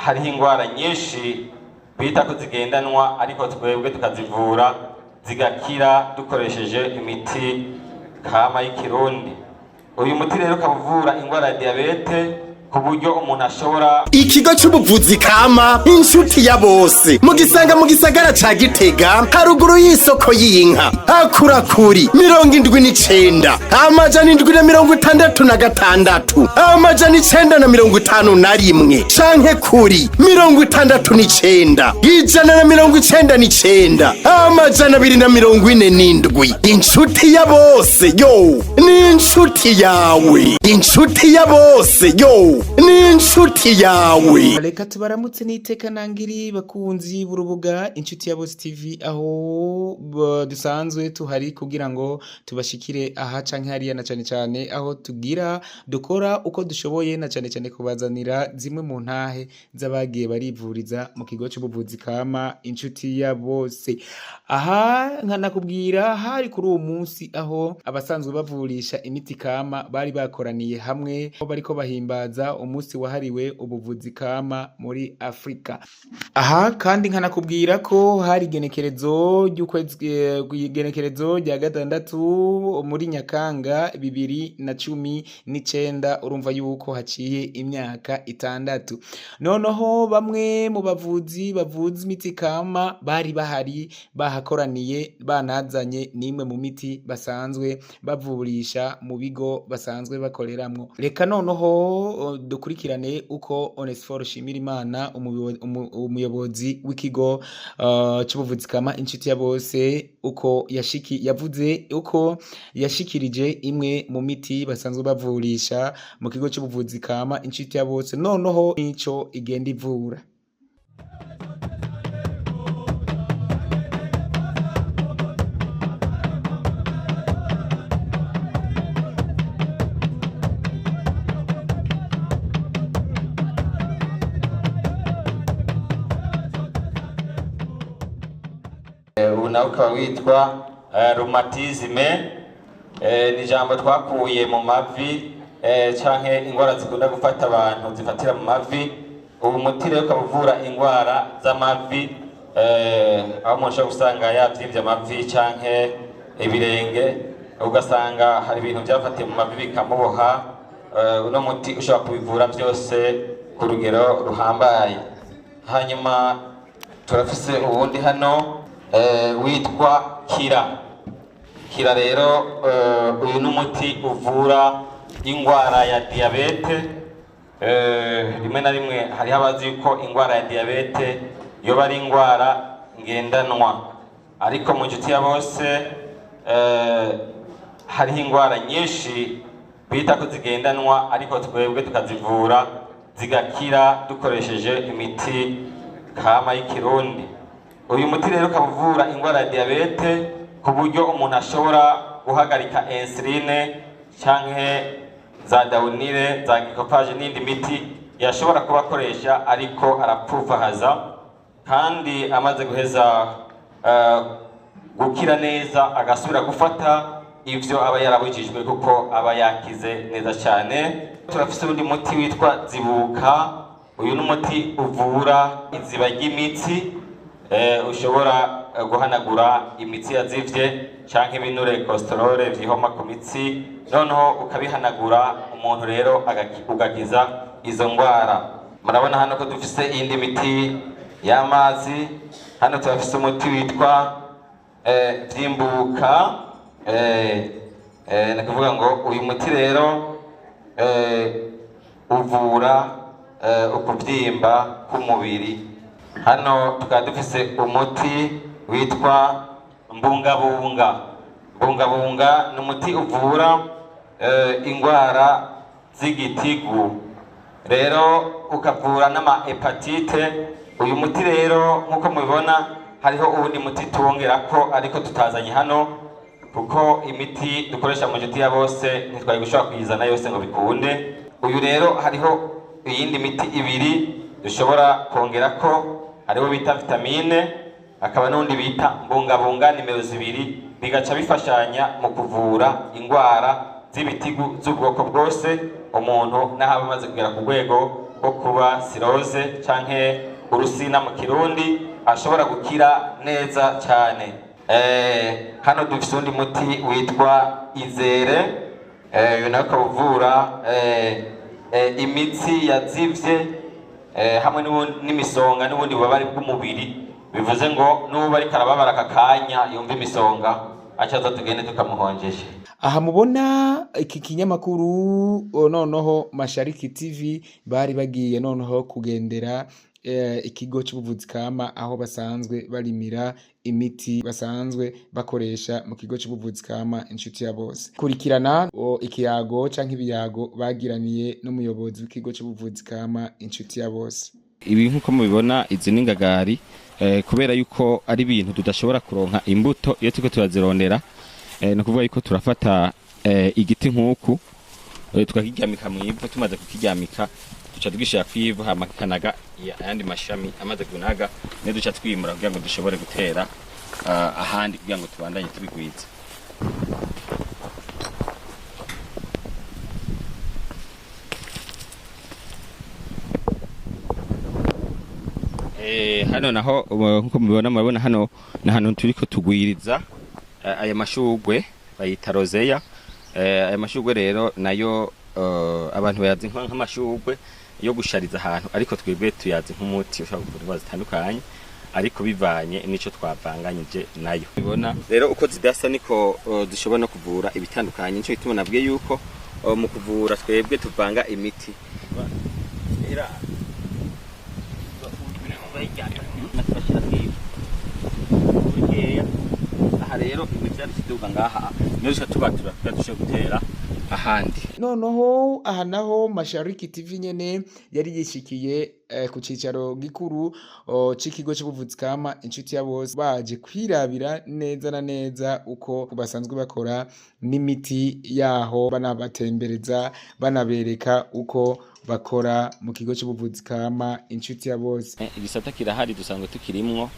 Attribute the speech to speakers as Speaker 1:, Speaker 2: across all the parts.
Speaker 1: Hariho ingwara nyinshi bita ko zigendanwa, ariko twebwe tukazivura zigakira dukoresheje imiti kama y'ikirundi. Uyu muti rero ukaba uvura ingwara ya diyabete ku buryo umuntu ashobora
Speaker 2: Ikigo c'ubuvuzi kama Inshuti ya Bose mugisanga mu gisagara ca Gitega, haruguru y'isoko y'inka. Hakurakuri 79 766 951 canke kuri 69 199 247. Inshuti ya Bose yo ni inshuti yawe. Inshuti ya Bose yo ni inshuti yawe.
Speaker 3: Reka tubaramutse n'iteka nangiri, bakunzi b'urubuga Inshuti ya Bose TV, aho dusanzwe tuhari kugira ngo tubashikire aha canke hariya, na cane cane aho tugira dukora uko dushoboye, na cane cane kubazanira zimwe mu ntahe z'abagiye barivuriza mu kigo c'ubuvuzi kama Inshuti ya Bose. Aha nkanakubwira hari kuri uwo munsi aho abasanzwe bavurisha imiti kama bari bakoraniye hamwe, aho bariko bahimbaza umunsi wahariwe ubuvuzi kama muri Afrika. Aha kandi nkanakubwira ko hari igenekerezo ry'ukwezi, igenekerezo rya 6 muri Nyakanga 2019. Urumva yuko haciye imyaka 6. Noneho bamwe mu bavuzi bavuza imiti kama bari bahari, bahakoraniye, banazanye n'imwe mu miti basanzwe bavurisha mu bigo basanzwe bakoreramwo. Reka noneho dukurikirane uko Onesphore Shimirimana, umuyobozi w'ikigo c'ubuvuzi kama Inshuti ya Bose, uko yashiki yavuze uko yashikirije imwe mu miti basanzwe bavurisha mu kigo c'ubuvuzi kama Inshuti ya Bose, noneho nico igenda ivura.
Speaker 1: Ubu nawe ukaba witwa rhumatisme. Ni ijambo twakuye mu mavi, canke ingwara zikunda gufata abantu zifatira mu mavi. Ubu muti rero ukaba uvura ingwara z'amavi, aho umuntu ashobora gusanga yavyimvye amavi canke ibirenge, ugasanga hari ibintu vyafatiye mu mavi bikamuboha. Uno muti ushobora kubivura vyose ku rugero ruhambaye. Hanyuma turafise uwundi hano witwa Kira. Kira rero, uyu ni umuti uvura ingwara ya diyabete. Rimwe na rimwe hariho abazi yuko ingwara ya diyabete yoba ari ingwara ngendanwa, ariko mu Nshuti ya Bose hariho ingwara nyinshi bita ko zigendanwa, ariko twebwe tukazivura zigakira dukoresheje imiti kama y'ikirundi. Uyu muti rero ukaba uvura ingwara ya diyabete ku buryo umuntu ashobora guhagarika insuline canke za Daonil, za Glucophage n'indi miti yashobora kuba akoresha ariko arapfufahaza, kandi amaze guheza gukira neza agasubira gufata ivyo aba yarabujijwe, kuko aba yakize neza cyane. Turafise undi muti witwa Zibuka. Uyu ni umuti uvura iziba ry'imitsi, ushobora guhanagura imitsi yazivye canke ibinure, cholesterol vyihoma ku mitsi, noneho ukabihanagura, umuntu rero ugakiza izo ngwara. Murabona hano ko dufise iyindi miti y'amazi. Hano turafise umuti witwa Vyimbuka. Ni kuvuga ngo uyu muti rero uvura ukuvyimba k'umubiri. Hano tukaba dufise umuti witwa Mbungabunga. Mbungabunga ni umuti uvura ingwara z'igitigu, rero ukavura n'ama hépatite. Uyu muti rero, nk'uko mubibona, hariho uwundi muti tuwongerako ariko tutazanye hano, kuko imiti dukoresha mu Nshuti ya Bose ntitwari gushobora kuyizana yose ngo bikunde. Uyu rero, hariho iyindi miti ibiri dushobora kongerako. Hariho bita Vitamine, hakaba n'undi bita Mbungabunga nimero 2, bigaca bifashanya mu kuvura ingwara z'ibitigu z'ubwoko bwose, umuntu n'aho aba amaze kugera ku rwego. bwo kuba cirrhose canke urusina mu Kirundi, ashobora gukira neza cyane. Hano dufise undi muti witwa Izere, uyu nawe ukaba uvura imitsi yazivye, hamwe n'imisonga n'ubundi bubabare bw'umubiri. Bivuze ngo n'ubu ariko arababara aka kanya yumva imisonga, acaza tugende tukamuhonjesha.
Speaker 3: Aha mubona iki kinyamakuru noneho Mashariki TV bari bagiye noneho kugendera ikigo c'ubuvuzi kama, aho basanzwe barimira imiti basanzwe bakoresha mu kigo c'ubuvuzi kama Inshuti ya Bose. Kurikirana ikiyago canke ibiyago bagiraniye n'umuyobozi w'ikigo c'ubuvuzi kama Inshuti ya Bose.
Speaker 1: Ibi nk'uko mubibona, izi ni ingagari, kubera yuko ari ibintu tudashobora kuronka imbuto iyo turiko turazirondera, ni ukuvuga yuko turafata igiti nk'uku, tukakiryamika mu ivu. Tumaze kukiryamika, duca tugishira kw'ivu, hama kikanaga ayandi mashami. Amaze kunaga niyo duca twimura kugira ngo dushobore gutera ahandi, kugira ngo tubandanye tubigwiza. Hano naho nkuko mubibona, murabona hano ni ahantu turiko tugwiriza aya mashugwe bayita roseya. Aya mashugwe rero nayo abantu bayazi nk'amashugwe yo gushariza ahantu, ariko twebwe tuyazi nk'umuti ushobora kuvura indwara zitandukanye, ariko bivanye n'ico twavanganyije nayo. Bibona rero uko zidasa niko zishobora no kuvura ibitandukanye. Nico gituma nabwiye yuko mu kuvura twebwe tuvanga imiti. Aha rero imivyaro ikiduga ngaha niyo duca tubatura kugira dushobore gutera ahandi.
Speaker 3: Noneho aha naho Mashariki TV nyene yari yishikiye ku cicaro gikuru c'ikigo c'ubuvuzi kama Inshuti ya Bose, baje kwirabira neza na neza uko basanzwe bakora n'imiti yaho, banabatembereza, banabereka uko bakora mu kigo c'ubuvuzi kama Inshuti ya Bose.
Speaker 1: Igisata kirahari, dusanzwe tukirimwo,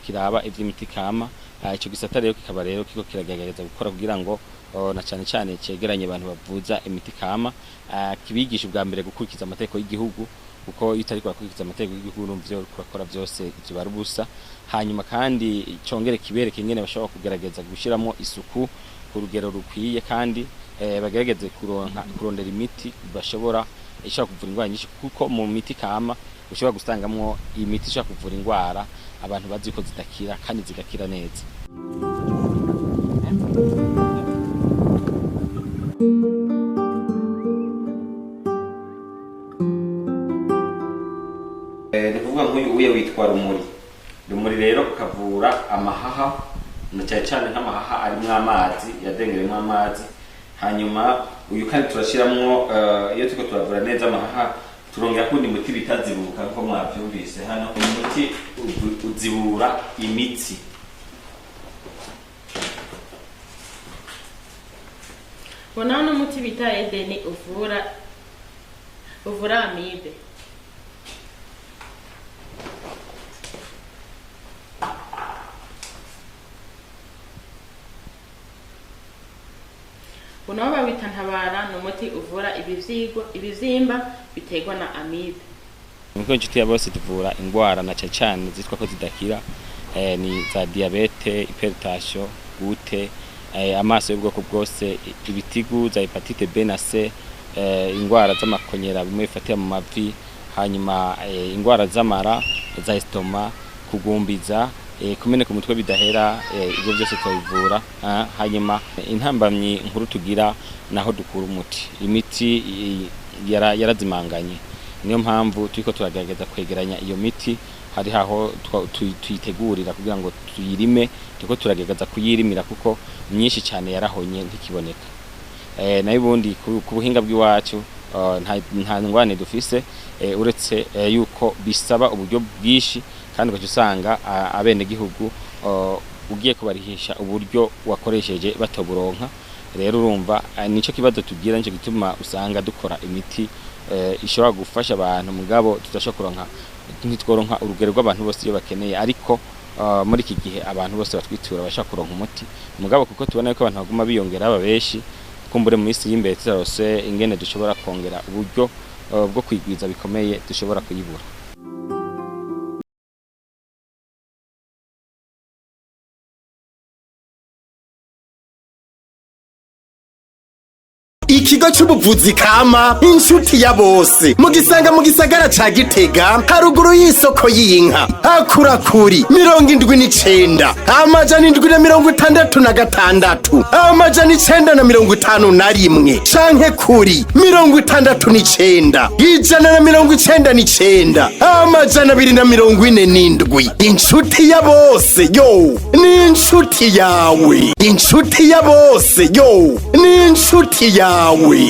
Speaker 1: kiraba ivy'imiti kama. Ico gisata rero kikaba rero kiko kiragerageza gukora kugira ngo na cane cane cegeranye abantu bavuza imiti kama, kibigisha ubwa mbere gukurikiza amategeko y'igihugu, kuko iyo utariko urakurikiza amategeko y'igihugu urumva ivyo uriko urakora vyose ivyo bari ubusa. Hanyuma kandi congere kibereke ingene bashobora kugerageza gushiramwo isuku ku rugero rukwiye, kandi bagerageze kurondera imiti bashobora ishobora kuvura indwara nyinshi, kuko mu miti kama ushobora gusangamwo imiti ishobora kuvura indwara abantu bazi ko zidakira kandi zigakira neza. Ni kuvuga nk'uyu uye witwa Rumuri. Rumuri rero ukavura amahaha, na cyane cyane nk'amahaha arimwo amazi, yadengeremwo amazi. Hanyuma uyu kandi turashiramwo, iyo turiko turavura neza amahaha, turongera kundi muti bita Zibuka, nkuko mwavyumvise hano. Uyu muti uzibura imitsi.
Speaker 4: Bona n'umuti bita Edeni uvura amibe. Uno bawita Ntabara, ni umuti uvura ibivyimba biterwa na amibe.
Speaker 1: Nkuko Inshuti ya Bose tuvura indwara na cane cane zitwa ko zidakira, ni za diabete, hypertension, gute, amaso y'ubwoko bwose, ibitigu za hepatite B na C, indwara z'amakonyera bimwe bifatira mu mavi, hanyuma indwara z'amara, za estoma, kugumbiza, kumeneka umutwe bidahera, ibyo byose turabivura. Hanyuma intambamyi nkuru tugira naho dukura umuti, imiti yarazimanganye, niyo mpamvu turiko turagerageza kwegeranya iyo miti. Hari aho tuyitegurira kugira ngo tuyirime, turiko turagerageza kuyirimira kuko myinshi cyane yarahonye ntikiboneka. Nayo ubundi ku buhinga bw'iwacu, nta ngwane dufise, uretse yuko bisaba uburyo bwinshi, kandi ugaca usanga abenegihugu ugiye kubarihisha uburyo wakoresheje batoburonka. Rero urumva, nico kibazo tugira, nico gituma usanga dukora imiti ishobora gufasha abantu, mugabo tudashobora kuronka, ntitworonka urugero rw'abantu bose iyo bakeneye. Ariko muri iki gihe abantu bose batwitura bashaka kuronka umuti, mugabo kuko tubona yuko abantu baguma biyongera baba benshi, kumbure mu minsi y'imbere tutarose ingene dushobora kongera uburyo
Speaker 5: bwo kwigwiza bikomeye dushobora kuyibura.
Speaker 2: Ikigo c'ubuvuzi kama Inshuti ya Bose mugisanga mu gisagara ca Gitega, haruguru y'isoko y'inka. Hakurakuri 79 766 951 canke kuri 69 199 247. Inshuti ya Bose yo ni inshuti yawe. Inshuti ya Bose yo ni inshuti yawe.